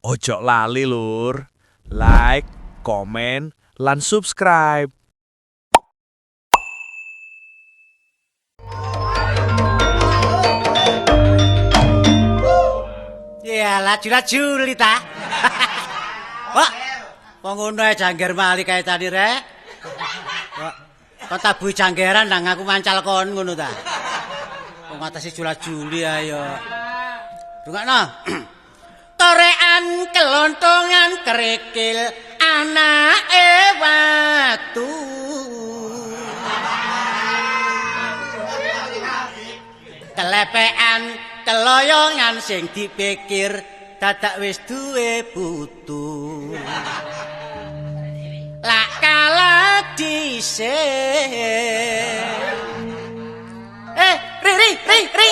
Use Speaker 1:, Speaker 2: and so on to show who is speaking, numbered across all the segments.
Speaker 1: Ojo lali lur, like, komen, lan subscribe.
Speaker 2: Ya, laju-laju ta. Wah, wong ngono ae jangger mali kae tadi rek. Wah, kok tabuhi janggeran nang aku mancal kon ngono ta. Wong atase jula-juli ayo. Rungokno. Torean kelontongan kerikil anake watu. Kelepean keloyongan sing dipikir dadak wis duwe putu. Lak kalah dhisik. Ri ri ri ri.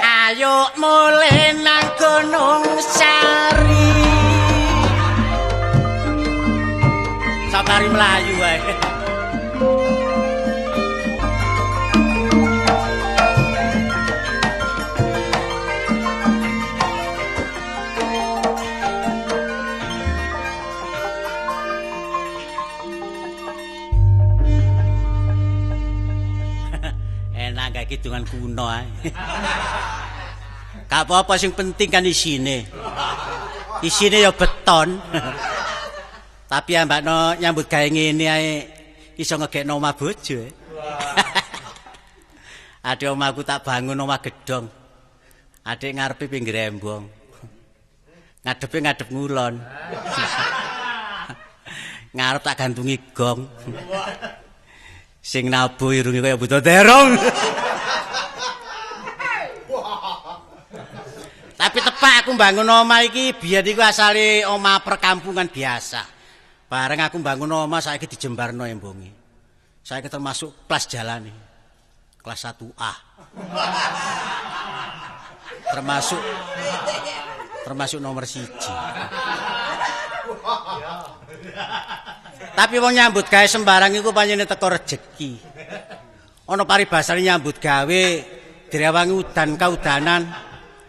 Speaker 2: Ayo mulih nang Gunung Sari. Sabari mlayu wae. Enak gak kidungan kuno ae. Gak apa-apa sing penting kan isine. Isine ya beton. Tapi ambakno nyambut gawe ngene ae iso ngegekno omah bojo. Adik omahku tak bangun omah gedhong. Adik ngarepe pinggir embong. Ngadepe ngadep ngulon. Ngarep tak gantungi gong. Sing nabuh irunge kaya buta terong. Tapi tepak aku bangun omah iki biyen iku asale omah perkampungan biasa. Bareng aku bangun omah saiki dijembarno embonge. Saiki termasuk kelas jalane. Kelas 1A. Termasuk nomor 1. Tapi wong nyambut gawe sembarang iku pancene teko rejeki. Ana paribasane nyambut gawe direwangi udan kaudanan,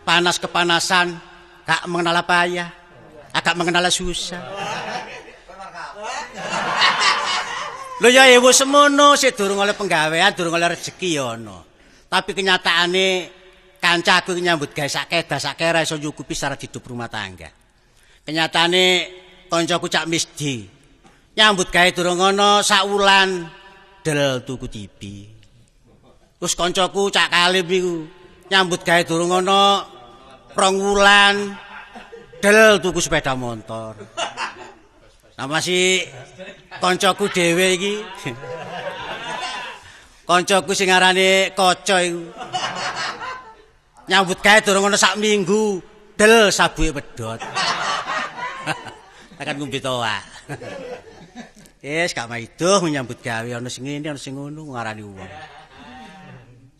Speaker 2: panas kepanasan, gak mengenal payah, agak mengenal susah. Lho ya ewo semono sik durung oleh penggawean, durung oleh rejeki ya ana. Tapi kenyataane kancaku nyambut gawe sak kedah sak kera iso nyukupi syarat hidup rumah tangga. Kenyataane kancaku Cak Misdi nyambut gawe durung ana sak wulan del tuku TV. Terus kancaku Cak Kalim iku nyambut gawe durung ana 2 wulan del tuku sepeda motor. Nah masih kancaku dhewe iki. Kancaku sing arane Kaca iku. Nyambut gawe durung ana sak minggu del sabuke pedhot. Akan ngombe toa. Wis gak maido nyambut gawe ana sing ngene ana sing ngono ngarani wong.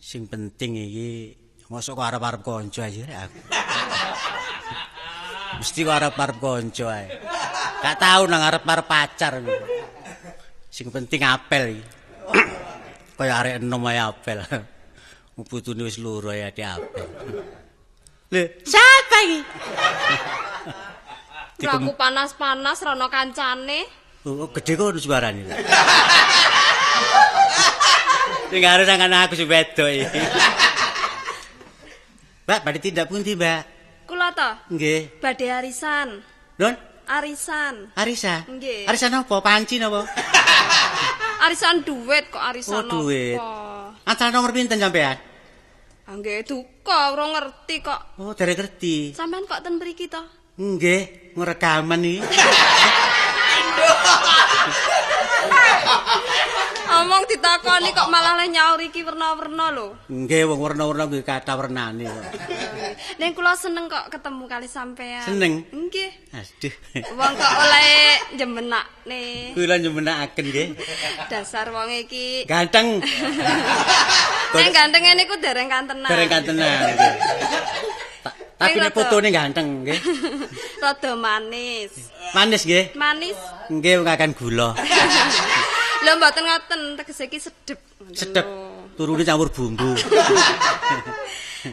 Speaker 2: Sing penting iki mosok kok arep-arep kanca ae rek aku. Mesti kok arep-arep kanca ae. Gak tau nang arep-arep pacar. Sing penting apel iki. Kaya arek enom ae apel. Putune wis loro ae ade apel. Lho, sapa iki?
Speaker 3: Aku panas-panas rono kancane.
Speaker 2: Oh, gede kok suarane. Sing arep nang aku sing wedok iki. Mbak, badhe tindak pundi, Mbak?
Speaker 3: Kula to?
Speaker 2: Nggih.
Speaker 3: Badhe arisan.
Speaker 2: Nun?
Speaker 3: Arisan.
Speaker 2: Arisan?
Speaker 3: Nggih.
Speaker 2: Arisan apa? Panci napa?
Speaker 3: Arisan duit kok arisan
Speaker 2: oh, duit.
Speaker 3: Apa?
Speaker 2: Acara nomor pinten sampean?
Speaker 3: Ah nggih, duka ora ngerti kok.
Speaker 2: Oh, derek ngerti.
Speaker 3: Sampean kok ten mriki to?
Speaker 2: Nggih, ngrekaman iki.
Speaker 3: Omong ditakoni kok malah leh nyaur iki werna-werna lho.
Speaker 2: Nggih, wong werna-werna nggih kathah wernane kok.
Speaker 3: Ning kula seneng kok ketemu kali sampean.
Speaker 2: Seneng?
Speaker 3: Nggih.
Speaker 2: Aduh.
Speaker 3: Wong kok oleh njemenakne.
Speaker 2: Kula njemenakaken nggih.
Speaker 3: Dasar wong iki
Speaker 2: ganteng.
Speaker 3: Ning gantenge niku dereng kantenan.
Speaker 2: Dereng kantenan nggih. Tapi nek fotone ganteng nggih.
Speaker 3: Rada manis.
Speaker 2: Manis nggih?
Speaker 3: Manis.
Speaker 2: Nggih, wong akan gula.
Speaker 3: Lho mboten ngoten, tegese iki sedep.
Speaker 2: Sedep. Turune campur bumbu.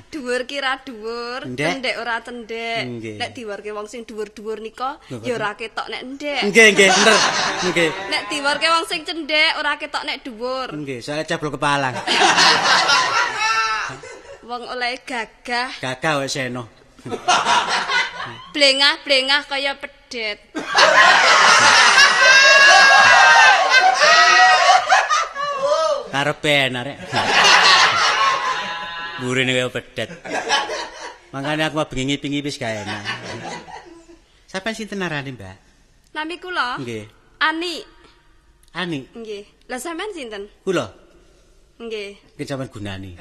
Speaker 3: Dhuwur ki ra dhuwur, cendhek ora cendhek. Nek diwarke wong sing dhuwur-dhuwur nika ya ora ketok nek ndhek.
Speaker 2: Nggih, nggih, bener. Nggih.
Speaker 3: Nek diwarke wong sing cendhek ora ketok nek dhuwur.
Speaker 2: Nggih, soalnya cablok kepalang.
Speaker 3: Wong oleh gagah.
Speaker 2: Gagah wis eno.
Speaker 3: Blengah-blengah kaya pedet.
Speaker 2: Karepe arek. Burine kaya pedet. Mangkane aku mah bengi ngipi-ngipi wis gak enak. Sampeyan sinten arane, Mbak?
Speaker 3: Nami kula?
Speaker 2: Nggih.
Speaker 3: Ani.
Speaker 2: Ani.
Speaker 3: Nggih. Lah sampeyan sinten?
Speaker 2: Kula.
Speaker 3: Nggih.
Speaker 2: Ki sampeyan gunani.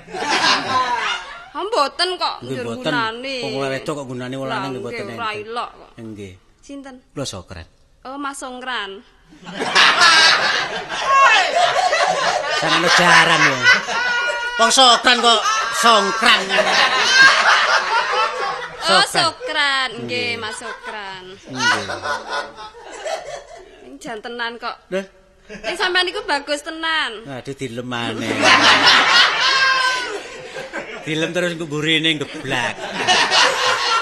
Speaker 3: Ha mboten kok
Speaker 2: Nggih mboten.
Speaker 3: gunane.
Speaker 2: Wong wedok kok gunane wong lanang nggih mboten
Speaker 3: enten. Ora ilok kok.
Speaker 2: Nggih.
Speaker 3: Sinten?
Speaker 2: Kula Sokran.
Speaker 3: Oh, Mas Songkran.
Speaker 2: Sampeyan jaran ya. Wong Sokran kok songkrang.
Speaker 3: Oh, Sokran. Nggih, Mas Sokran.
Speaker 2: Nggih.
Speaker 3: Ning jantenan kok.
Speaker 2: Lho,
Speaker 3: Ning sampean niku bagus tenan.
Speaker 2: aduh dilemane. Dilem terus mburine geblak.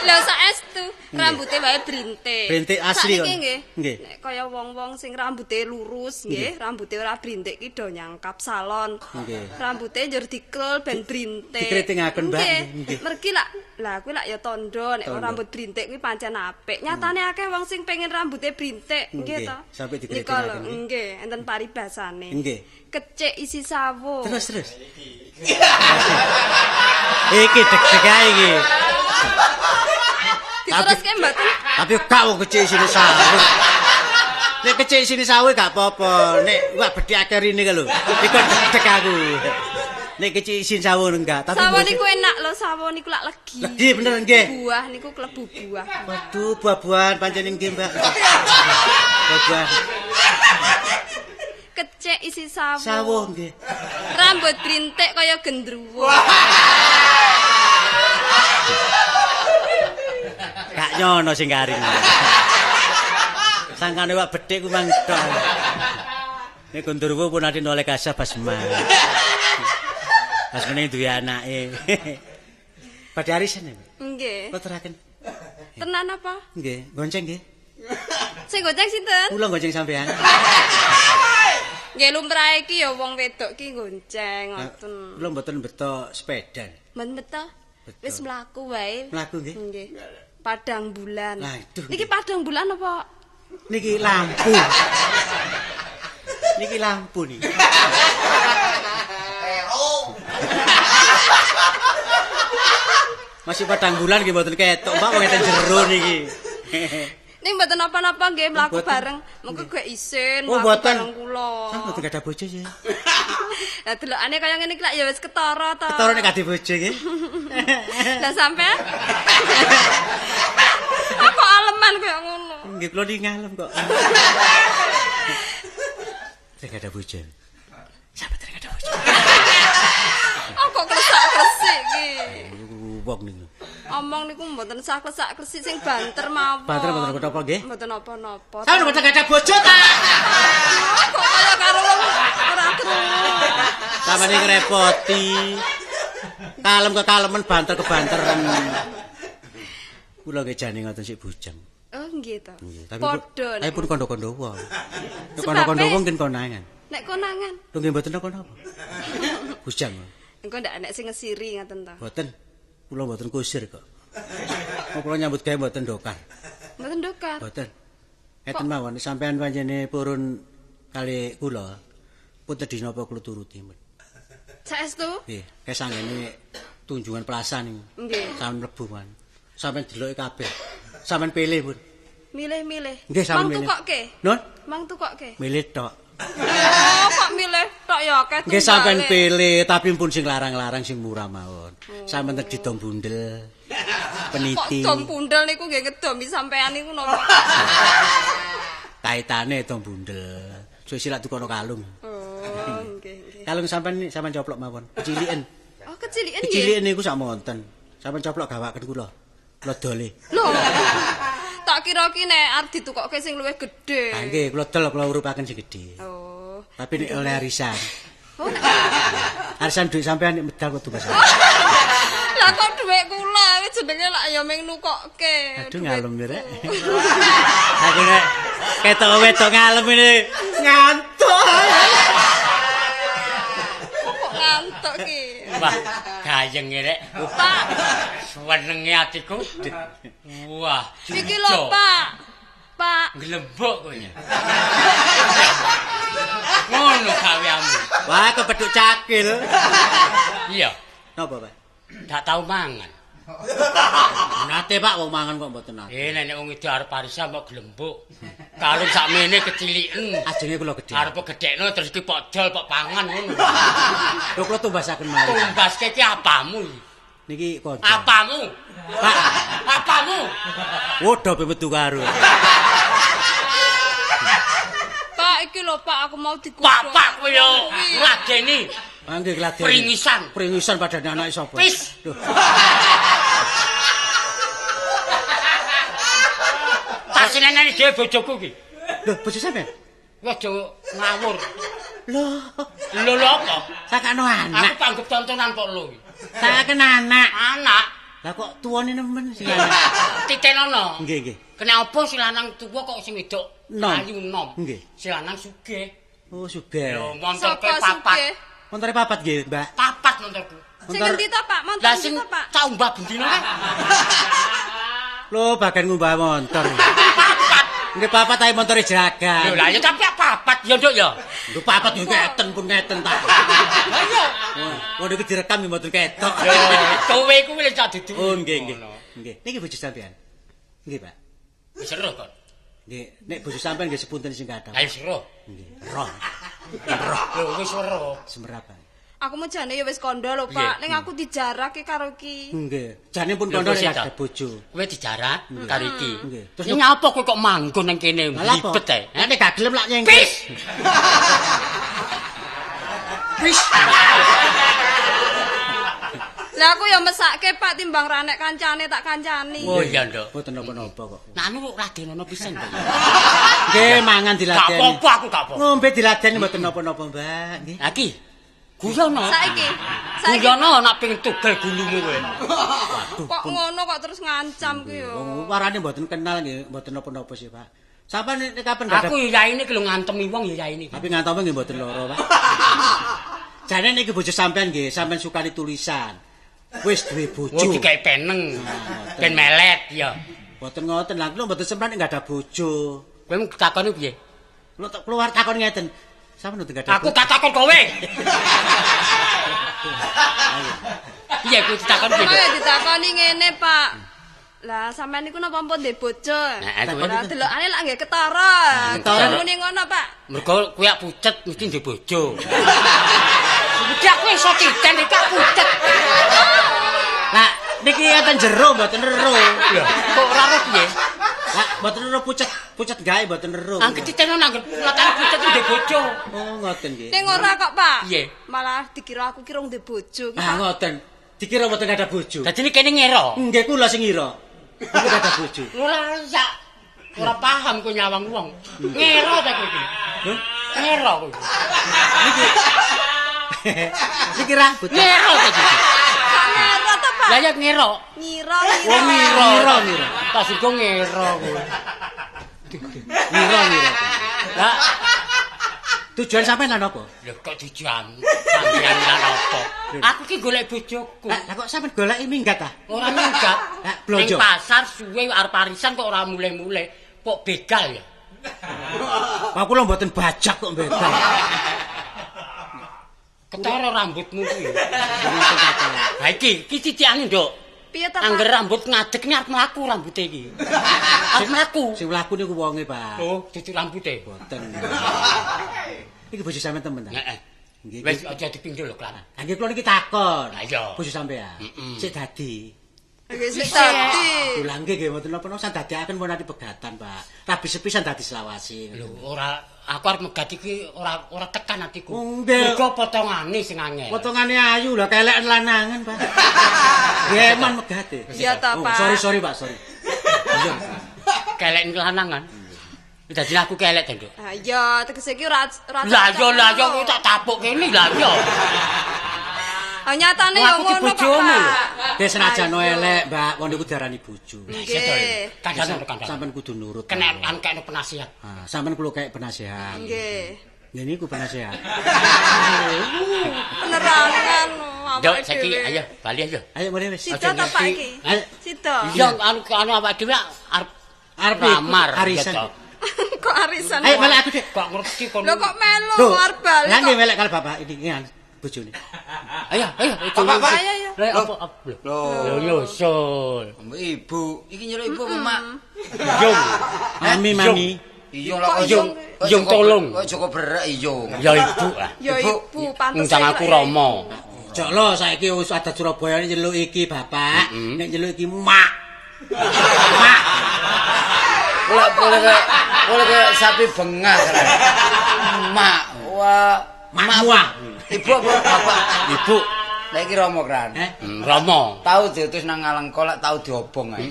Speaker 3: Lho saestu rambute wae brintik.
Speaker 2: Brintik asli kok.
Speaker 3: Sakniki nggih.
Speaker 2: Nggih.
Speaker 3: Nek kaya wong-wong sing rambute lurus nggih, rambute ora brintik ki do nyangkap salon.
Speaker 2: Nggih.
Speaker 3: Rambute njur dikrul ben brintik.
Speaker 2: Dikritingaken, Mbak.
Speaker 3: Nggih.
Speaker 2: Nggih.
Speaker 3: Mergi lak lah kuwi lak ya tandha nek
Speaker 2: Tandha.
Speaker 3: rambut brintik kuwi pancen apik. Nyatane akeh wong sing pengen rambute brintik, nggih
Speaker 2: Nggih,
Speaker 3: to.
Speaker 2: sampe
Speaker 3: Nika lho,
Speaker 2: dikritingaken, nggih.
Speaker 3: nggih, enten paribasane.
Speaker 2: Nggih.
Speaker 3: Kecik isi sawo.
Speaker 2: Terus terus. Iki deg-deg ae iki.
Speaker 3: Diteruske mboten?
Speaker 2: Tapi gak wong kecik isine sawo. Nek kecik isine sawo gak apa-apa. Nek wak bedhek akeh rine ka lho. Iku deg-deg aku. Nek kecik isin sawo enggak, tapi
Speaker 3: Sawo
Speaker 2: mboten-
Speaker 3: niku enak lho, sawo niku lak legi.
Speaker 2: Legi bener nggih.
Speaker 3: Buah niku klebu buah.
Speaker 2: Waduh, buah-buahan pancen nggih, Mbak. Buah-buahan.
Speaker 3: Kecik isi sawo.
Speaker 2: Sawo nggih.
Speaker 3: Rambut brintik kaya gendruwo.
Speaker 2: Gak nyono sing garing. Sangkane wak bedhek ku mang tok. Nek gondorwo pun ati noleh kasah basma. Basmane duwe anake. Badhe arisan ya, Mbak?
Speaker 3: Nggih.
Speaker 2: Kula teraken.
Speaker 3: Tenan apa?
Speaker 2: Nggih, gonceng nggih.
Speaker 3: Sing gonceng sinten?
Speaker 2: Kula gonceng sampean.
Speaker 3: Nggih lumrahe iki ya wong wedok ki gonceng ngoten.
Speaker 2: Kula mboten beto sepeda.
Speaker 3: Men beto. Wis mlaku wae.
Speaker 2: Mlaku nggih.
Speaker 3: Nggih. Padang bulan.
Speaker 2: Lah, aduh,
Speaker 3: Niki padang bulan apa?
Speaker 2: Niki lampu. Niki lampu niki. Masih padang bulan nggih mboten ketok, Mbak, wong enten jero niki.
Speaker 3: Ning mboten napa-napa nggih mlaku
Speaker 2: Mboten.
Speaker 3: bareng. Mengko gue isin
Speaker 2: Oh,
Speaker 3: mlaku
Speaker 2: mboten.
Speaker 3: bareng kula.
Speaker 2: Sampe mboten gadah bojo ya.
Speaker 3: Lah delokane kaya ngene iki lak ya wis ketara to.
Speaker 2: Ketara nek gak bojo nggih.
Speaker 3: Lah sampean? Apa aleman kaya ngono?
Speaker 2: Nggih kula niki ngalem kok. Sing gadah bojo. Sampe dereng gadah bojo.
Speaker 3: Oh kok klesak-klesik iki.
Speaker 2: Wong niku.
Speaker 3: Omong niku mboten sah klesak-klesik sing banter mawon.
Speaker 2: Banter mboten napa-napa nggih?
Speaker 3: Mboten napa-napa.
Speaker 2: Sampe mboten gadah bojo ta.
Speaker 3: Kok kaya karo wong ora krungu.
Speaker 2: Samane ngrepoti. Kalem kekalemen banter kebanteran. Kula nggih jane ngoten sik bujang.
Speaker 3: Oh nggih to.
Speaker 2: Nggih, tapi
Speaker 3: Padha.
Speaker 2: tapi pun kondo-kondo wong. Nek
Speaker 3: Sebabe-
Speaker 2: kondo-kondo wong nggih konangan.
Speaker 3: Nek konangan,
Speaker 2: Lho nggih mboten napa-napa. Bujang.
Speaker 3: engko ndak enek sing ngesiri ngoten to.
Speaker 2: Mboten. Kula mboten kusir kok. Kok kula nyambut gawe mboten dokar.
Speaker 3: Mboten dokar.
Speaker 2: Mboten. Eten mawon sampean panjene purun kali kula. Pun tedhi napa kula turuti.
Speaker 3: Saestu?
Speaker 2: Nggih, kesanggene tunjungan plaza niku.
Speaker 3: Nggih.
Speaker 2: Sampeyan mlebu man. Sampeyan deloki kabeh. Sampeyan pilih, Pun.
Speaker 3: Milih-milih.
Speaker 2: Nggih, sampeyan
Speaker 3: Mang
Speaker 2: milih.
Speaker 3: tukokke.
Speaker 2: Nun,
Speaker 3: Mang tukokke.
Speaker 2: milih tok.
Speaker 3: Oh, kok milih tok ya akeh
Speaker 2: Nggih sampeyan
Speaker 3: tunggale.
Speaker 2: pilih, tapi pun sing larang-larang sing murah mawon. Sampeyan tedhi dom bundel.
Speaker 3: Kok
Speaker 2: Peniti.
Speaker 3: dom pundel niku nggih ngedomi sampean niku napa?
Speaker 2: Kaitane dom bundel. Suwe lak tukono kalung.
Speaker 3: Oh, nggih nggih.
Speaker 2: Kalung sampean sampean coplok mawon. Keciliken.
Speaker 3: Oh, keciliken nggih.
Speaker 2: Keciliken niku sak monten. Sampeyan coplok gawaken kula. Kula dole.
Speaker 3: Lho. Tak kira ki nek arep ditukokke sing luwih gedhe.
Speaker 2: Ah nggih, kula dol kula urupaken sing gedhe.
Speaker 3: Oh.
Speaker 2: Tapi nek oleh arisan.
Speaker 3: Oh, nek
Speaker 2: Arisan dhuwit sampean nek medal kok tumbas.
Speaker 3: Lho Lah kok dhuwit kula iki jenenge lak ya ming nukokke.
Speaker 2: Aduh ngalem rek. Aku nek ketok wedok ngalem ini ngantuk.
Speaker 3: Kok ngantuk ki?
Speaker 4: Wah, gayeng rek.
Speaker 3: Pak,
Speaker 4: Senenge atiku. Wah,
Speaker 3: iki lho, Pak. Pak,
Speaker 4: Glembok kowe. Ngono gaweanmu.
Speaker 2: Wah, kepethuk cakil.
Speaker 4: Iya,
Speaker 2: Napa, Pak?
Speaker 4: gak tau mangan.
Speaker 2: Nate Pak wong mangan kok mboten nate.
Speaker 4: Eh, nek wong itu arep arisan mbok glembuk. Kalung sakmene keciliken.
Speaker 2: Ajenge kula gedhe.
Speaker 4: Arep gedhekno terus iki pok dol pok pangan ngono.
Speaker 2: Lho kula tumbasaken malih.
Speaker 4: Tumbaske iki apamu?
Speaker 2: Niki kanca.
Speaker 4: Apamu?
Speaker 2: Pak,
Speaker 4: Apamu?
Speaker 2: wodo pe metu karo.
Speaker 3: Pak iki lho Pak aku mau dikutuk.
Speaker 4: Bapak kowe yo ngladeni.
Speaker 2: Nggih gladeni.
Speaker 4: Pringisan.
Speaker 2: Pringisan padane anake sapa?
Speaker 4: Pis.
Speaker 2: Lho,
Speaker 4: Tak senenane dhewe bojoku iki.
Speaker 2: lho bojo sampean?
Speaker 4: Wis aja ngawur.
Speaker 2: Lho,
Speaker 4: Lho lho apa?
Speaker 2: sakano
Speaker 4: Aku
Speaker 2: anak.
Speaker 4: panggep tontonan kok lho.
Speaker 2: Sakaken anak.
Speaker 4: Anak
Speaker 2: Lah kok tuwane nemen sing anak.
Speaker 4: titenono.
Speaker 2: Nggih, nggih.
Speaker 4: Kena apa si lanang tuwa kok sing wedok
Speaker 2: Nom.
Speaker 4: ayu nom.
Speaker 2: Nggih.
Speaker 4: Si lanang sugih.
Speaker 2: Oh, sugih.
Speaker 4: Lho montorke
Speaker 3: Sapa
Speaker 4: papat.
Speaker 3: sugih?
Speaker 2: Montore papat nggih, Mbak.
Speaker 4: Papat montorku.
Speaker 3: Sing endi ta Pak? Montor
Speaker 4: Lah
Speaker 3: endi
Speaker 4: sing
Speaker 3: ta Pak?
Speaker 4: tak umbah bendina kae.
Speaker 2: Lho, bagian ngumbah montor.
Speaker 4: Papat.
Speaker 2: Nggih papat ae montore
Speaker 4: Lho
Speaker 2: jeragan.
Speaker 4: lah ya tapi papat ya Nduk ya.
Speaker 2: Lho papat yo ngeten pun ngeten ta.
Speaker 4: Lah iya.
Speaker 2: Wah, niku direkam yo mboten ketok.
Speaker 4: Lho kowe kuwi lho cak dudu.
Speaker 2: Oh, nggih nggih. Nggih. Niki bojo sampean. Nggih, Pak.
Speaker 4: Wis seru kok.
Speaker 2: Nggih, nek bojo sampean nggih sepunten sing kathah.
Speaker 4: Ayo seru.
Speaker 2: Nggih. Roh. Roh
Speaker 4: Lho wis seru.
Speaker 2: semerap.
Speaker 3: Aku mau jane ya wis kandha lho Pak. Ning aku dijarake karo iki.
Speaker 2: Nggih. Jane pun
Speaker 4: Lho,
Speaker 2: kandha
Speaker 4: kok
Speaker 2: nek
Speaker 4: sita?
Speaker 2: ada bojo.
Speaker 4: Kowe dijarak karo iki.
Speaker 2: Nggih.
Speaker 4: Terus nyapa kowe kok manggon nang kene
Speaker 2: Lah apa?
Speaker 4: ribet ae.
Speaker 2: Nek gak gelem lak nyengkel.
Speaker 4: Pis.
Speaker 2: Pis.
Speaker 3: Lah aku ya mesake Pak timbang ra nek kancane tak kancani.
Speaker 4: Oh iya Nduk.
Speaker 2: Mboten napa-napa kok.
Speaker 4: Nah anu ladenono pisan Nduk.
Speaker 2: Nggih, mangan
Speaker 4: Gak
Speaker 2: diladeni.
Speaker 4: apa-apa aku gak apa-apa.
Speaker 2: Ngombe diladeni mboten napa-napa, Mbak. Nggih.
Speaker 4: Lah iki guyono.
Speaker 3: Saiki. Saiki
Speaker 4: Guyono nak pengin tugel gulumu kowe.
Speaker 3: kok ngono kok terus ngancam ku yo.
Speaker 2: Wong warane mboten kenal nggih, mboten napa-napa sih, Pak. Sampeyan nek kapan gak ada
Speaker 4: Aku ya yaine ki lho ngantemi wong ya yaine.
Speaker 2: Tapi ngantome nggih mboten lara, Pak. Jane niki bojo sampean nggih, sampean sukani tulisan. Wis duwe bojo.
Speaker 4: Wong digawe peneng. Ben melet ya.
Speaker 2: Mboten ngoten, lha kula mboten sempran nek gak ada bojo.
Speaker 4: Kowe mung takoni piye?
Speaker 2: Kula tak keluar takon ngeten. Sampeyan mboten gak ada
Speaker 4: Aku gak takon kowe. Piye kowe ditakon piye?
Speaker 3: Kok ya ditakoni ngene Pak. Lah sampean niku napa mpun ndek bojo?
Speaker 4: Nah, aku-
Speaker 3: Lah delokane lak nggih ketara.
Speaker 4: Ketara.
Speaker 3: Muni ngono Pak.
Speaker 4: Mergo kowe ak pucet mesti ndek bojo. Iki aku iso titen iki ak pucet.
Speaker 2: Lah niki enten jero mboten ero.
Speaker 4: Lho, kok ora ero piye?
Speaker 2: Lah mboten ero pucet, pucet gawe mboten ero.
Speaker 4: Angger titen nang matane pucet ndek bojo.
Speaker 2: Oh ngoten nggih.
Speaker 3: Ning ora kok Pak.
Speaker 4: Piye?
Speaker 3: Malah dikira aku ki rong ndek bojo ki.
Speaker 2: Ah ngoten. Dikira mboten gak ada bojo.
Speaker 4: Dadi ini kene ngero.
Speaker 2: Nggih kula sing ngira. Mboten gak ada bojo.
Speaker 4: Ora ya ora paham kowe nyawang wong. Ngero ta kowe iki.
Speaker 2: Lho,
Speaker 4: Ngero kowe.
Speaker 2: niki. Niki rambut.
Speaker 4: Ngero ta iki.
Speaker 3: Ngero ta Pak?
Speaker 4: Lah ya ngero.
Speaker 3: Ngira ngira.
Speaker 4: Wong ngiro.
Speaker 2: Ngira ngira.
Speaker 4: Tas iku ngero kowe.
Speaker 2: Ngira ngira.
Speaker 4: Lah
Speaker 2: Tujuan sampean lan apa?
Speaker 4: lho kok tujuan sampean lan apa? Aku ki golek bojoku.
Speaker 2: Lah kok sampean goleki minggat ta?
Speaker 4: Ora minggat.
Speaker 2: Lah, blonjo.
Speaker 4: Ning pasar suwe arep arisan kok ora mulih-mulih. Kok begal ya?
Speaker 2: Pak kula mboten bajak kok begal.
Speaker 4: Ketara rambutmu kuwi. Ha iki, iki cicikane, Nduk.
Speaker 3: Piye ta Pak?
Speaker 4: Angger rambut ngadeg ni arep mlaku rambute iki. Arep mlaku.
Speaker 2: Sing mlaku niku wonge, Pak.
Speaker 4: Oh, dudu rambute.
Speaker 2: Mboten. Iki bojo sampean temen ta?
Speaker 4: Heeh.
Speaker 2: Nggih.
Speaker 4: Wis aja dipinggir lho, Klan.
Speaker 2: Lah nggih kula niki takon.
Speaker 4: Lah iya.
Speaker 2: Bojo sampean.
Speaker 4: Mm-mm.
Speaker 2: Sik dadi.
Speaker 3: Nggih sik dadi.
Speaker 2: Lho nggih nggih mboten napa-napa san dadiaken pun nanti pegatan, Pak. Rabi sepisan dadi selawase.
Speaker 4: Lho, ora aku arep megat iki ora tekan atiku.
Speaker 2: Nggih.
Speaker 4: Mergo potongane sing angel.
Speaker 2: Potongane ayu lah keleken lanangan, Pak. Geman megate.
Speaker 3: Iya ta,
Speaker 2: Oh,
Speaker 3: Pak.
Speaker 2: sorry sorry, Pak, sorry. Iya.
Speaker 4: Kelek lanangan. Dadi aku kelek to, Nduk.
Speaker 3: Ah iya, tegese iki ora ora
Speaker 4: Lah yo lah yo tak tapuk kene lah yo.
Speaker 3: Ah nyatane ya ngono kok, Pak.
Speaker 2: Wis senajan elek, Mbak, wong niku diarani bojo.
Speaker 3: Nggih.
Speaker 4: Kandhane kandhane.
Speaker 2: Sampeyan kudu nurut.
Speaker 4: Kena kena penasihat.
Speaker 2: Ah, sampeyan kulo kek penasihat.
Speaker 3: Nggih.
Speaker 2: Lha niku penasihat.
Speaker 3: Penerangan.
Speaker 4: Nduk saiki ayo bali ayo.
Speaker 2: Ayo mrene wis.
Speaker 3: Sida ta Pak iki? Sida.
Speaker 4: Iya anu anu awake dhewe arep lamar
Speaker 2: arisan.
Speaker 3: Kok arisan?
Speaker 2: Ayo melek aku Dik.
Speaker 4: Kok ngerti kon.
Speaker 3: Lho kok melu arep bali.
Speaker 2: Lah nggih melek karo bapak iki ngene bojone.
Speaker 4: Ayo ayo
Speaker 5: Bapak.
Speaker 3: Ayo ayo.
Speaker 4: Apa lho. Lho nyusul.
Speaker 5: Ibu, iki nyeluk ibu apa mak?
Speaker 4: Yung.
Speaker 2: Mami mami.
Speaker 5: Iya lah kok
Speaker 4: Yung tolong.
Speaker 5: Kok Joko berak iya.
Speaker 4: Ya ibu ah.
Speaker 3: Ya ibu pantes.
Speaker 4: Ngundang aku Rama.
Speaker 2: Jok lo saiki wis adat Surabaya nyeluk iki bapak, nek nyeluk iki mak. Mak.
Speaker 5: Boleh kayak sapi bengah. Mak. Wah,
Speaker 2: mak.
Speaker 5: Ibu apa bapak?
Speaker 4: Ibu.
Speaker 5: Lah iki Rama kran.
Speaker 4: Rama.
Speaker 5: Tau diutus nang Ngalengka lak tau diobong ae.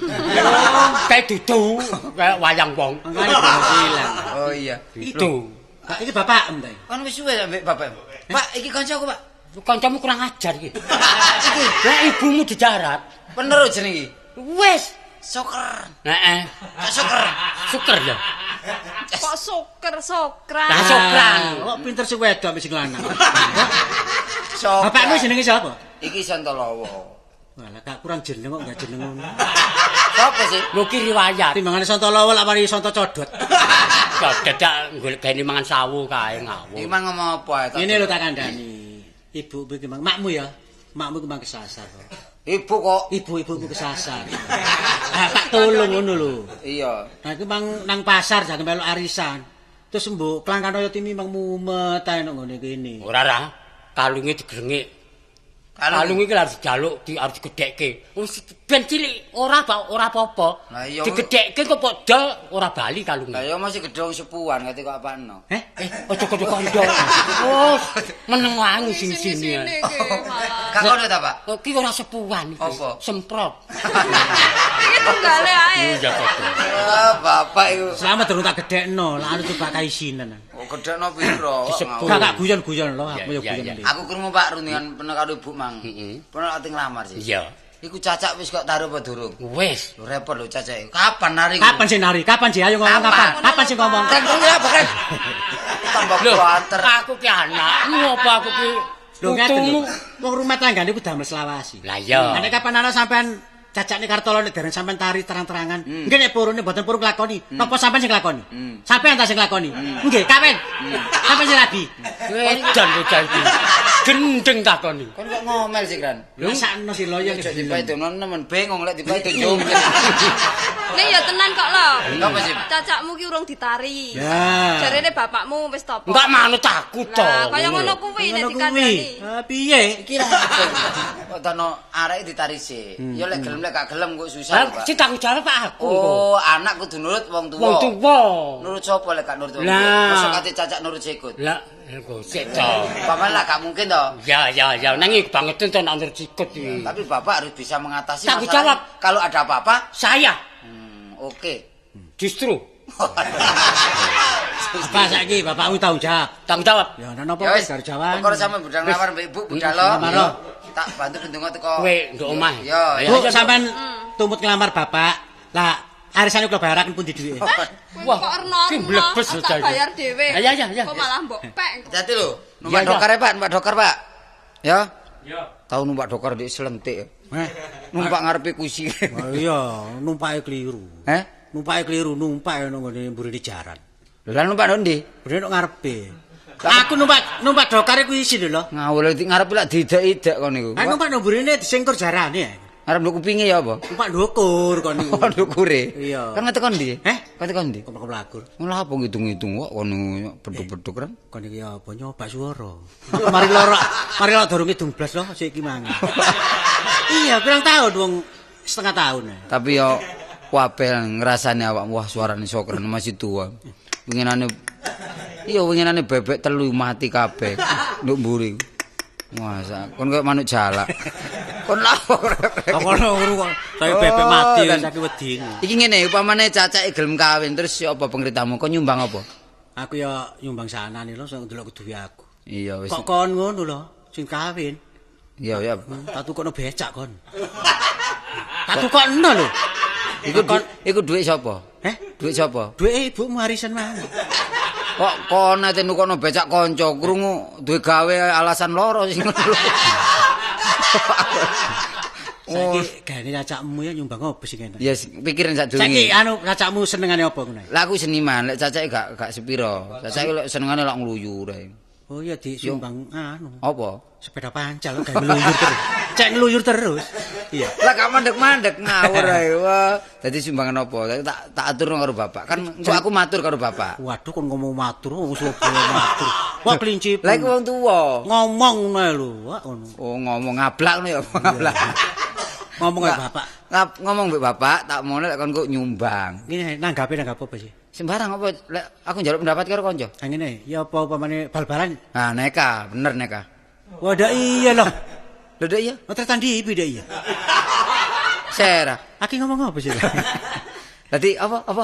Speaker 4: Kayak dudu, kayak wayang wong.
Speaker 5: Oh iya.
Speaker 4: Itu.
Speaker 2: Pak iki bapak em ta.
Speaker 5: Kan wis suwe ambek bapak. Pak, iki kancaku, Pak.
Speaker 4: Kancamu kurang ajar iki.
Speaker 5: Iki
Speaker 4: lah ibumu dijarat.
Speaker 5: Bener jeneng iki.
Speaker 4: Wis,
Speaker 5: Soker.
Speaker 4: Heeh.
Speaker 5: Soker.
Speaker 4: Soker ya.
Speaker 3: Kok soker sokran.
Speaker 4: Lah sokran.
Speaker 2: Kok pinter sing wedok ambek sing lanang.
Speaker 5: Sokran.
Speaker 2: Bapakmu jenenge sapa?
Speaker 5: Iki Santolowo.
Speaker 2: Walah gak kurang jeneng kok gak jeneng ngono.
Speaker 5: Sapa sih?
Speaker 4: Lho ki riwayat.
Speaker 2: Timbangane Santolowo lak mari Santo Codot.
Speaker 4: Codot dak golek gaene mangan sawu kae ngawur.
Speaker 5: Iki mang ngomong apa ae?
Speaker 2: Ngene lho tak kandhani. Ibu iki mang makmu ya. Makmu ki mang kesasar kok.
Speaker 5: Ibu kok.
Speaker 2: Ibu-ibuku kesasar. Ah tak tolong ngono lho.
Speaker 5: Iya.
Speaker 2: Nah iki mang nang pasar jangan melok arisan. Terus mbok klangkano timi mang mumet ae nang ngene kene.
Speaker 4: Ora ra, kalunge digrengik. Kalung iki harus dijaluk, harus digedhekke. Wis ben cilik ora ora apa-apa. Digedhekke kok padha ora bali kalunge.
Speaker 5: Lah ya masih gedhong sepuan kate kok apakno.
Speaker 2: Heh,
Speaker 4: aja kandha-kandha. Oh, meneng wae sing-sini.
Speaker 5: Gak kono ta, Pak?
Speaker 4: Iki ora sepuan iki. Semprot.
Speaker 3: Iki tunggale ae.
Speaker 4: Iya padha.
Speaker 5: Ah, bapak iku.
Speaker 2: Selamat durung tak gedhekno, lah anu coba kaisinan.
Speaker 5: Oh, gedhekno piro?
Speaker 2: Gak guyon-guyon lho, aku yo guyon.
Speaker 5: Aku krungu Pak rundingan pernah karo ibu mang. Pernah ati nglamar sih.
Speaker 4: Iya.
Speaker 5: Iku cacak wis kok taruh apa durung?
Speaker 4: Wis.
Speaker 5: Lho repot lho cacak. Kapan nari?
Speaker 2: Kapan sih nari? Kapan sih? Ayo ngomong kapan? Kapan sih ngomong?
Speaker 5: Kan apa kan? Tambah kuater.
Speaker 4: Aku ki anakmu apa aku ki putumu?
Speaker 2: Wong rumah tangga niku damel selawasi.
Speaker 4: Lah iya.
Speaker 2: Nek kapan ana sampean cacakne Kartolo nek dereng sampean tari terang-terangan. Nggih nek purune mboten purun nglakoni. Napa sampean sing nglakoni? Sampean ta sing nglakoni? Nggih, kawen. Sampean sing rabi.
Speaker 4: Edan bocah iki. Gendeng takoni.
Speaker 5: Kon kok ngomel sih, Kran?
Speaker 2: Lho sakno si loyo
Speaker 5: nek dipaedono nemen bingung lek dipaedo jongkir.
Speaker 3: Nek ya tenan kok lho.
Speaker 5: Napa sih?
Speaker 3: Cacakmu ki urung ditari. Jarene bapakmu wis topo.
Speaker 4: Enggak manut aku to.
Speaker 3: Lah kaya ngono kuwi nek dikandani.
Speaker 2: Ha piye?
Speaker 5: Iki ra. Kok tono arek ditari sik. Ya lek gelem lek gak gelem kok susah, Pak.
Speaker 4: Sing tanggung jawab Pak aku.
Speaker 5: Oh, anak kudu nurut wong tuwa.
Speaker 4: Wong tuwa.
Speaker 5: Nurut sapa lek gak nurut wong tuwa? Mosok kate cacak nurut sikut.
Speaker 4: Lah, kok sik to.
Speaker 5: Paman lah gak mungkin to.
Speaker 4: Ya ya ya, nang iki bangetun to nek nurut sikut iki.
Speaker 5: Tapi bapak harus bisa mengatasi
Speaker 4: masalah. Jawab.
Speaker 5: Kalau ada apa-apa,
Speaker 4: saya.
Speaker 5: Oke.
Speaker 4: Justru.
Speaker 2: Apa saiki bapakmu tanggung jawab?
Speaker 4: Tanggung jawab.
Speaker 2: Ya ana napa wis garep jawab.
Speaker 5: Perkara sampe budal nglamar mbek ibu budal lo. Tak bantu bendunga teko.
Speaker 4: Kowe nduk omah.
Speaker 5: Ya.
Speaker 2: Bu sampean tumut nglamar bapak. Lah arisane kula bayaraken pundi duwike?
Speaker 3: Wah, kok erno.
Speaker 4: Ki mlebes lho
Speaker 3: tak bayar dhewe.
Speaker 4: Ya ya ya.
Speaker 3: Kok malah mbok pek.
Speaker 5: Hati lho, numpak dokar Pak, numpak dokar Pak. Ya.
Speaker 4: Ya.
Speaker 5: Tau numpak dokar di selentik. Heh. Numpak ngarepe kusi.
Speaker 2: Iya, numpake keliru.
Speaker 5: Heh?
Speaker 2: Numpake keliru, numpak nang nggone mburine jaran.
Speaker 5: Lha numpak nang ndi?
Speaker 2: Mburine nang ngarepe. Aku numpak dokar iku isin lho.
Speaker 5: Ngawur iki ngarepe lak diidek-idek kon niku.
Speaker 2: Aku numpak nang mburine disingkur jarane.
Speaker 5: Ngarep nduk kupinge ya apa?
Speaker 2: Numpak ndukur kon niku.
Speaker 5: Ndukure.
Speaker 2: Iya.
Speaker 5: Kan ngetekon ndi?
Speaker 2: Heh?
Speaker 5: Ngetekon ndi?
Speaker 2: Kok mlakur.
Speaker 5: Ngono apa ngitung-ngitung kok kon beduk-beduk kan?
Speaker 2: Kon iki apa nyoba swara. Mari loro, mari loro durung ngidung blas lho sik iki mang. Iya, pirang tahun wong setengah tahun.
Speaker 5: Tapi yo kabeh ngrasane awakmu wah suarane sokren masih tua. Winginane iya winginane bebek telu mati kabeh nduk mburi. Wah, kon koyo manuk jalak. Kon lha
Speaker 2: kok ngono kok. Saya bebek mati saiki wedi.
Speaker 5: Iki ngene, upamane cacake gelem kawin terus ya apa pengritamu? Kon nyumbang apa?
Speaker 2: Aku ya nyumbang sanane lho sing ndelok duwe aku.
Speaker 5: Iya wis.
Speaker 2: Kok kon ngono lho sing kawin.
Speaker 5: Iya, ya.
Speaker 2: Tak tukokno becak kon. Tak tukokno lho.
Speaker 5: Iku dhuwit sapa?
Speaker 2: Heh?
Speaker 5: Dhuwit sapa?
Speaker 2: Dhuwit ibumu arisan mang.
Speaker 5: Kok kon ate nukokno becak kanca krungu duwe gawe alasan loro sing ngono.
Speaker 2: Saiki gaene cacakmu ya nyumbang opo sing enak?
Speaker 5: Ya pikiran sadurunge.
Speaker 2: Saiki anu cacakmu senengane apa ngono?
Speaker 5: Lah aku seniman, lek cacake gak sepiro. Cacake lek senengane lak ngluyur ae.
Speaker 2: Oh iya disumbang anu.
Speaker 5: Apa?
Speaker 2: Sepeda pancal gawe ngluyur terus. Cek ngluyur terus. Iya.
Speaker 5: Lah gak mandek-mandek ngawur ae. Wah, dadi sumbangan apa? Tak aturno karo bapak. Kan engko aku matur karo bapak.
Speaker 2: Waduh kon ngomong matur, wong Surabaya matur. Wah kelinci.
Speaker 5: Lah iku wong tuwa.
Speaker 2: Ngomong ngono ae lho, wah ngono.
Speaker 5: Oh ngomong ngablak ngono ya, ngablak.
Speaker 2: Ngomong karo bapak.
Speaker 5: Ngomong mbek bapak, tak mono lek kon kok nyumbang.
Speaker 2: Ngene nanggape nanggap apa sih?
Speaker 5: Sembarang apa lek aku njaluk pendapat karo kanca.
Speaker 2: Ha ngene, ya apa upamane bal-balan?
Speaker 5: Nah, neka, bener neka.
Speaker 2: Wah, ndak iya loh.
Speaker 5: Lho ndak iya?
Speaker 2: Motor tandi ibu ndak iya.
Speaker 5: Sera.
Speaker 2: Aki ngomong apa sih?
Speaker 5: Dadi apa apa?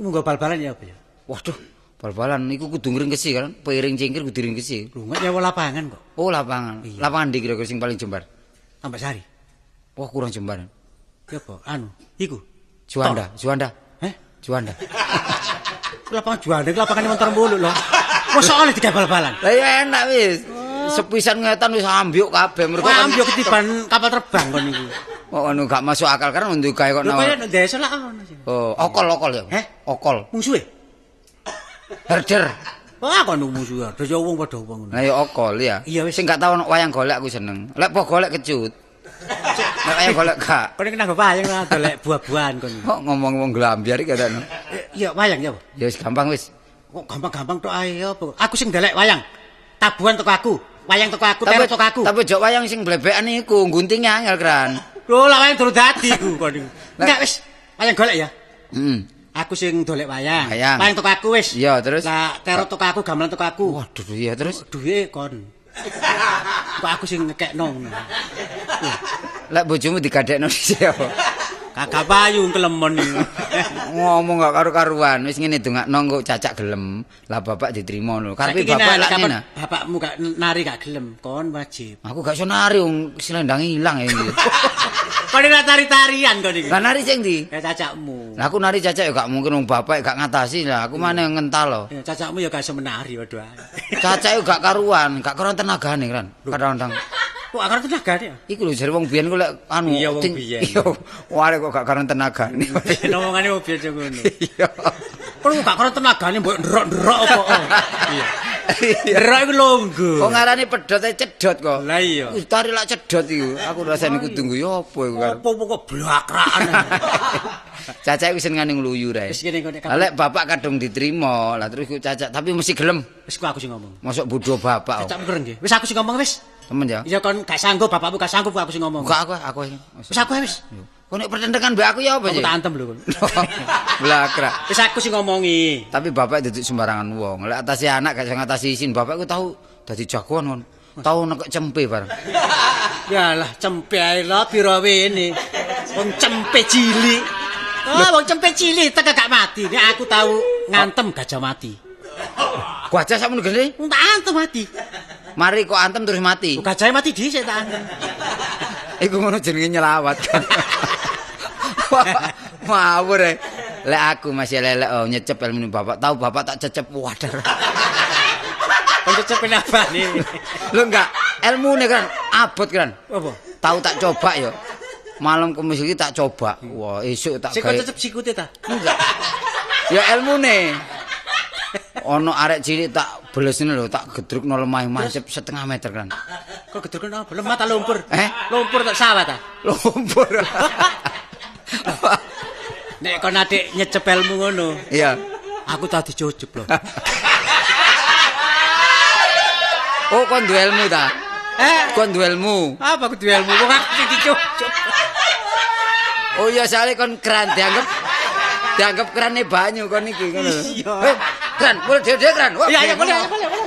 Speaker 2: Munggo bal-balan ya apa ya?
Speaker 5: Waduh, bal-balan iku kudu ngringkesi kan? Piring cingkir kudu ringkesi.
Speaker 2: Lho, nggak nyewa lapangan kok.
Speaker 5: Oh, lapangan.
Speaker 2: Iya.
Speaker 5: Lapangan ndi kira-kira sing paling jembar?
Speaker 2: Tambak Sari.
Speaker 5: Wah, kurang jembar.
Speaker 2: Ya apa? Anu, iku.
Speaker 5: Juanda, Juanda.
Speaker 2: Heh?
Speaker 5: Juanda.
Speaker 2: Lapangan Juanda, lapangan motor muluk lho. Mosok oleh digawe bal-balan.
Speaker 5: Lah ya enak wis. Sepisan ngetan wis ambyuk kabeh mergo
Speaker 2: kan ambyuk ketiban kapal terbang kon niku.
Speaker 5: Oh anu gak masuk akal kan untuk gawe kok.
Speaker 2: Lho kaya nang desa lak ono sih.
Speaker 5: Oh, okol-okol ya.
Speaker 2: Heh?
Speaker 5: Okol.
Speaker 2: Mungsuhe?
Speaker 5: Herder.
Speaker 2: Wah kono mungsuhe, desa wong padha wong ngono.
Speaker 5: Lah ya okol ya.
Speaker 2: Iya wis.
Speaker 5: Sing gak tau ono wayang golek aku seneng. Lek po golek kecut. Nek wayang golek gak.
Speaker 2: Kon iki nang wayang ora golek buah-buahan kon.
Speaker 5: Kok ngomong wong glambyar iki katane.
Speaker 2: Iya wayang ya.
Speaker 5: Ya wis gampang wis.
Speaker 2: Kok gampang-gampang tok ae ya apa? Aku sing golek wayang. Tabuhan teko aku. Wayang teko aku, teror teko aku.
Speaker 5: Tapi jok wayang sing blebekan iku, ngguntinge angel kran.
Speaker 2: Lho, lah wayang durung dadi iku kon niku. Enggak wis, wayang golek ya.
Speaker 5: Heeh.
Speaker 2: Aku sing dolek wayang. Wayang teko aku wis.
Speaker 5: Iya, terus.
Speaker 2: Lah teror teko aku, gamelan teko aku.
Speaker 5: Waduh, iya terus.
Speaker 2: Duwe kon. Kok aku sing ngekekno ngono.
Speaker 5: Lek bojomu digadekno dhisik apa?
Speaker 2: Kagak payu kelemon iki.
Speaker 5: Ngomong gak karu-karuan, wis ngene dongakno engko cacak gelem. Lah bapak diterima lho. Karepe bapak lak ngene.
Speaker 2: Bapakmu gak nari gak gelem, kon wajib.
Speaker 5: Aku gak iso nari wong slendange ilang ya iki.
Speaker 2: Kon ora tari-tarian kon iki.
Speaker 5: Lah nari sing ndi?
Speaker 2: Ya cacakmu.
Speaker 5: Lah aku nari cacak ya gak mungkin wong bapak gak ngatasi lah. Aku maneh ngental lho.
Speaker 2: Ya cacakmu ya gak iso menari waduh.
Speaker 5: Cacak yo gak karuan, gak karuan tenagane kan. Kadang-kadang.
Speaker 2: Kok gak karuan tenagane?
Speaker 5: Iku lho jare wong biyen ku lek anu
Speaker 2: iya wong biyen.
Speaker 5: Iya, wah kok gak karuan tenagane.
Speaker 2: Omongane wong biyen sing ngono.
Speaker 5: Iya.
Speaker 2: Kok gak karuan tenagane mbok ndrok-ndrok apa? Iya. Ndrok iku longgo.
Speaker 5: Kok ngarani pedhot ae cedhot kok.
Speaker 2: Lah iya.
Speaker 5: Wis tari lak cedhot iku. Aku rasane kudu nggo ya apa iku kan.
Speaker 2: Apa kok blakrakan.
Speaker 5: Cacak wis senengane ngluyur ae.
Speaker 2: Wis ngene kok.
Speaker 5: Lah lek bapak kadung diterima, lah terus ku cacak tapi mesti gelem.
Speaker 2: Wis ku aku sing ngomong.
Speaker 5: Mosok bodho bapak.
Speaker 2: Cacakmu kereng nggih. Wis aku sing ngomong wis.
Speaker 5: Temen ya?
Speaker 2: Iya kon gak sanggup, bapakmu gak sanggup aku sing ngomong.
Speaker 5: Enggak aku.
Speaker 2: Wis aku wis.
Speaker 5: Kok nek pertentangan mbek aku ya apa sih?
Speaker 2: Aku tak antem lho kon.
Speaker 5: Blakrak.
Speaker 2: Wis aku sing ngomongi.
Speaker 5: Tapi bapak duduk sembarangan wong. Lek atasi anak gak iso ngatasi isin. Bapakku tau dadi jagoan kon. Tau nekek cempe bareng.
Speaker 2: Yalah cempe ae lho piro wene. Wong cempe cilik. Oh, wong cempe cilik teka gak mati. Nek aku tau ngantem gajah mati.
Speaker 5: Gajah sakmono gede?
Speaker 2: Tak antem mati.
Speaker 5: Mari kok antem terus mati.
Speaker 2: Gajahe mati dhisik tak antem.
Speaker 5: Iku ngono jenenge nyelawat kan. Mawur e. Lek aku masih lelek oh nyecep ilmu bapak. Tahu bapak tak cecep wadah.
Speaker 2: Kon cecep kenapa nih?
Speaker 5: Lho enggak, ilmune kan abot kan.
Speaker 2: Apa?
Speaker 5: Tahu tak coba ya. Malam Kamis iki tak coba. Wah, esuk tak
Speaker 2: gawe. Sing cecep sikute ta?
Speaker 5: Enggak. Ya ilmune. Ono arek cilik tak belesne lho, tak gedrukno lemah mancep setengah meter kan.
Speaker 2: Kok gedrukno apa? Lemah ta lumpur?
Speaker 5: Eh?
Speaker 2: Lumpur tak sawah ta?
Speaker 5: Lumpur.
Speaker 2: Nek kon adik nyecep ilmu ngono.
Speaker 5: Iya.
Speaker 2: Aku tau dicucup lho.
Speaker 5: Oh, kon duwe ilmu ta?
Speaker 2: Eh,
Speaker 5: kon duwe ilmu.
Speaker 2: Apa aku duwe ilmu? Wong aku sing dicucup.
Speaker 5: Oh iya, soalnya kon keran dianggap kerane banyu kon iki ngono lho.
Speaker 2: Iya.
Speaker 5: Kran, boleh dhewe kran.
Speaker 2: Iya, iya, boleh, boleh, boleh.